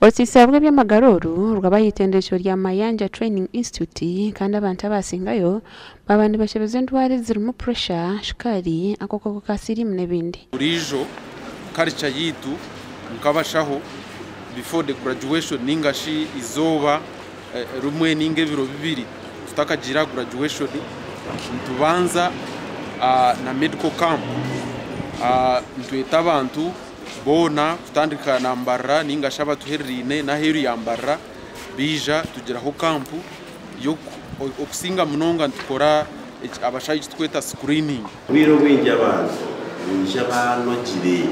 Orusiisira rw'eby'amagara oru rwaba aha itendekero rya Mayanja Training Institute kandi abantu abasingayo baaba nibashebeza endwara ezirimu puresha, shukaari, akakooko ka siriimu n'ebindi. Buriijo culture yitu nk'abashaho before the graduation ninga shi izooba rimwe ninga ebiro bibiri tutakagiire aha graduation, nitubanza na medical camp. Nitweta abantu boona kutandika na Mbarara ninga shi abatuhereraine n'aheeru ya Mbarara, baija tugiraho camp. Okusinga munonga nitukora abashaho eki turikweta screening. Obwire obwingi abantu baija banogire.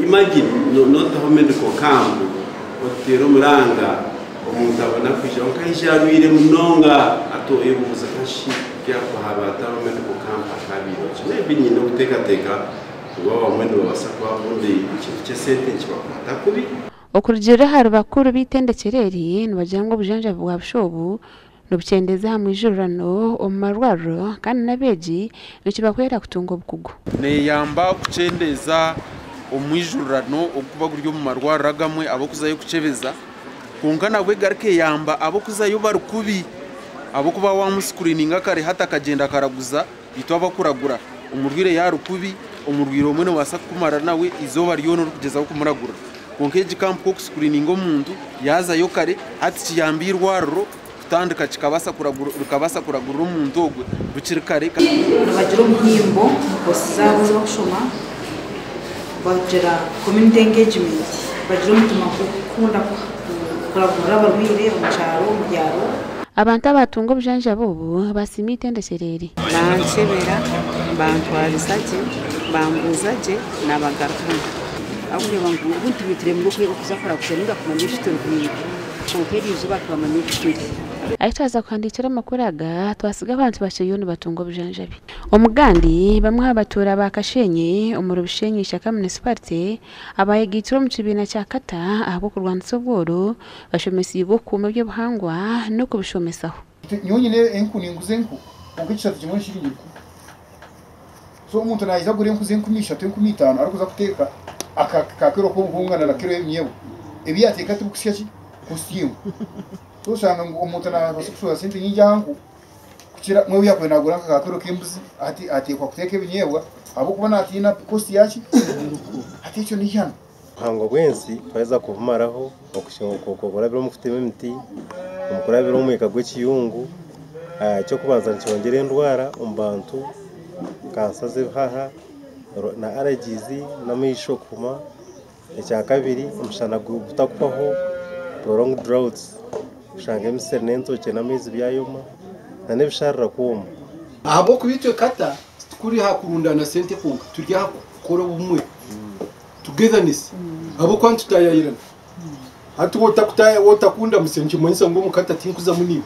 Imagine notaho medical camp, oteera omuranga, omuntu abona kwija, kwonka aija arwaire munonga, hati oyebuuza nkashi haba hatariho medical camp akaabaire ki? Maybe nyine okuteekateeka ngu abamwe nibabaasa kuba obundi ekintu ky'esente nikibakwata kubi. Okurugiirira ahari bakuru b'eitendekero eri, nibagira ngu obujanjabi bwa busha obu nibukyendeza aha mwijurirano omu marwariro kandi n'abeegi nikibahwera kutunga obukugu. Neeyamba kukyendeeza omwijurirano ogurikuba guri omu marwariro agamwe ab'okuzayo kukyebeza, kwonka nabwo egaruka eyamba ab'okuzayo bari kubi, ahabw'okuba waamuscreeninga kare hati akagyenda akaraguza, itwe abakuragura omurwaire yaaba ari kubi, omurwaire omwe noobaasa kukumara nawe eizooba ryona orikugyezaho kumuragura. Kwonka egi camp ku okuscreeninga omuntu yaazayo kare, hati kiyamba eirwariro kutandika kikabaasa rikabaasa kuragurira omuntu ogwe bukiri kare. Nibagira omuhimbo omu course zaabo ezi barikushoma, bagira community engagement, bagira omutima gw'okukunda kuragurira abarwaire omu kyaro, omu byaro. Abantu abatunga obujanjabi obu basiima eitendekyero eri. Bankyebera, bantwariza gye, bambuuza gye, nabagarukamu. Ahabw'okureeba ngu obundi tubaire turemire okuza kuraguza nainga kumanya eki turwaire, kwonka eri izooba twamanya eki turi. Ahi twaza kuhandiikira amakuru aga, twasiga abantu bakiriyo nibatunga obujanjabi. Omugandi, bamwe aha batuura ba Kashenyi omuri Bushenyi Ishaka Munisiparite abayegaitire omu kibiina kya Kata ahabw'okurwanisa obworo bashomesiibwe okukuuma eby'obuhangwa n'okubishomesaho. Nyowe nyine enku, ninguza enku kwonka ekishatu kimwe ni shiringi rukumi. So omuntu naija agure enku z'enkumi ishatu, enkumi itaano arikuza kuteeka aka ka kiro k'obuhunga na kiro y'ebinyeebwa. Ebi yaateeka tibikuhitsya ki? Cost y'enku. So oshanga ngu omuntu naabaasa kushohoza sente nyingi aha nku kukira n'obu yaakubaire naagura nka ka kiro k'embuzi hati ateekwa kuteeka ebinyeebwa ahabw'okuba naatiina cost yaaki? Hati ekyo n'eihano. Obuhangwa bw'ensi twaheza kubumaraho okurabira omu kutema emiti, omu kurabira omu mwika gw'ekiyungu. Eky'okubanza nikyongyera endwara omu bantu, kansa z'ebihaha na allergies n'amaisho kuhuma. Ekyakabiri omushana gutakuhwaho, prolonged droughts, oshanga emisiri n'entookye n'amaizi byayoma n'ebisharira kwoma. Ahabw'okuba itwe kata titukuri aha kurundaana sente kwonka, turi aha kukora obumwe, togetherness, ahabw'okuba nitutaayayirana. Hati waaba otakundamutsa nikimanyisa ngu omu kata tinkuzamu naiwe.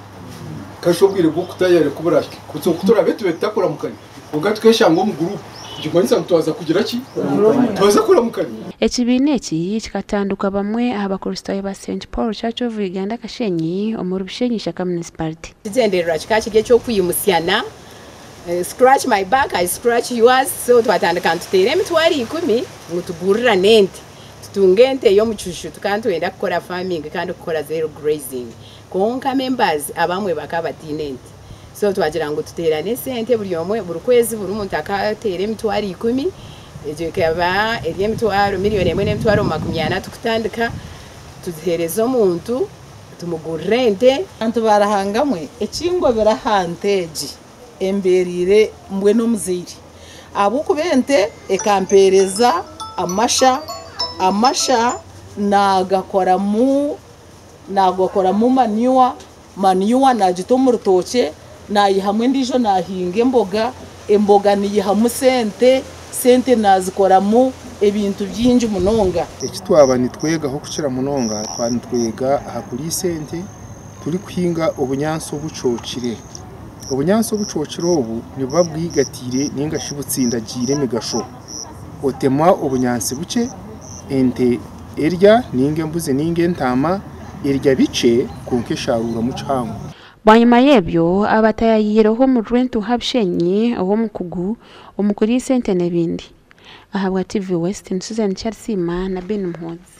Kasha obwire bw'okutaayaayira ku buraahike, ku turaabe tube tutakuramukanya kwonka tukeshanga omu guruupu, nikimanyisa ngu twaza kugira ki? Twaza kuramukanya. Ekibiina eki kikatandikwa bamwe aha bakristaayo ba St Paul Church of Uganda Kashenyi omuri Bushenyi Ishaka Municipality. Ekigyendererwa kikaba kiri eky'okwimusyana, scratch my back I scratch yours, so twatandika nituteera 100,000 ngu tugurirane ente, tutunge ente y'omucucu. Tukaba nitwenda kukora farming kandi kukora zero grazing, kwonka members abamwe bakaba bataine ente, so twagira ngu tuteerane esente buri omwe buri kwezi, buri muntu akateera 100,000. Egyo ekaba eri emitwaro 1,040,000. Tukutandika tuziheereza omuntu, tumugurire ente. Bantu ba Ruhanga mwe, ekingobire aha nte egi embeereire mbwenu omuzaire, ahabw'okuba ente ekampeereza amasha, amasha naagakoramu naagakoramu manure, manure naagita omu rutookye, naayihamu endiijo naahinga emboga, emboga niihamu sente, sente naazikoramu ebintu bingi munonga. Eki twaba nitwegaho kukira munonga, twaba nitwega aha kuriisa ente turikuhinga obunyaatsi obucookire. Obunyaatsi obucookire obu nibuba bwigatiire ninga shi butsindagiire emigasho. Otema obunyaatsi bukye, ente erya ninga embuzi ninga entaama erya bikye kwonka esharuuramu kihango. Bwanyima y'ebyo, abataayayiireho omu Rwentuha Bushenyi ow'omukugu omu kuriisa ente n'ebindi. Ahabwa TV West ni Susan Kyarisiima na Ben Muhoozi.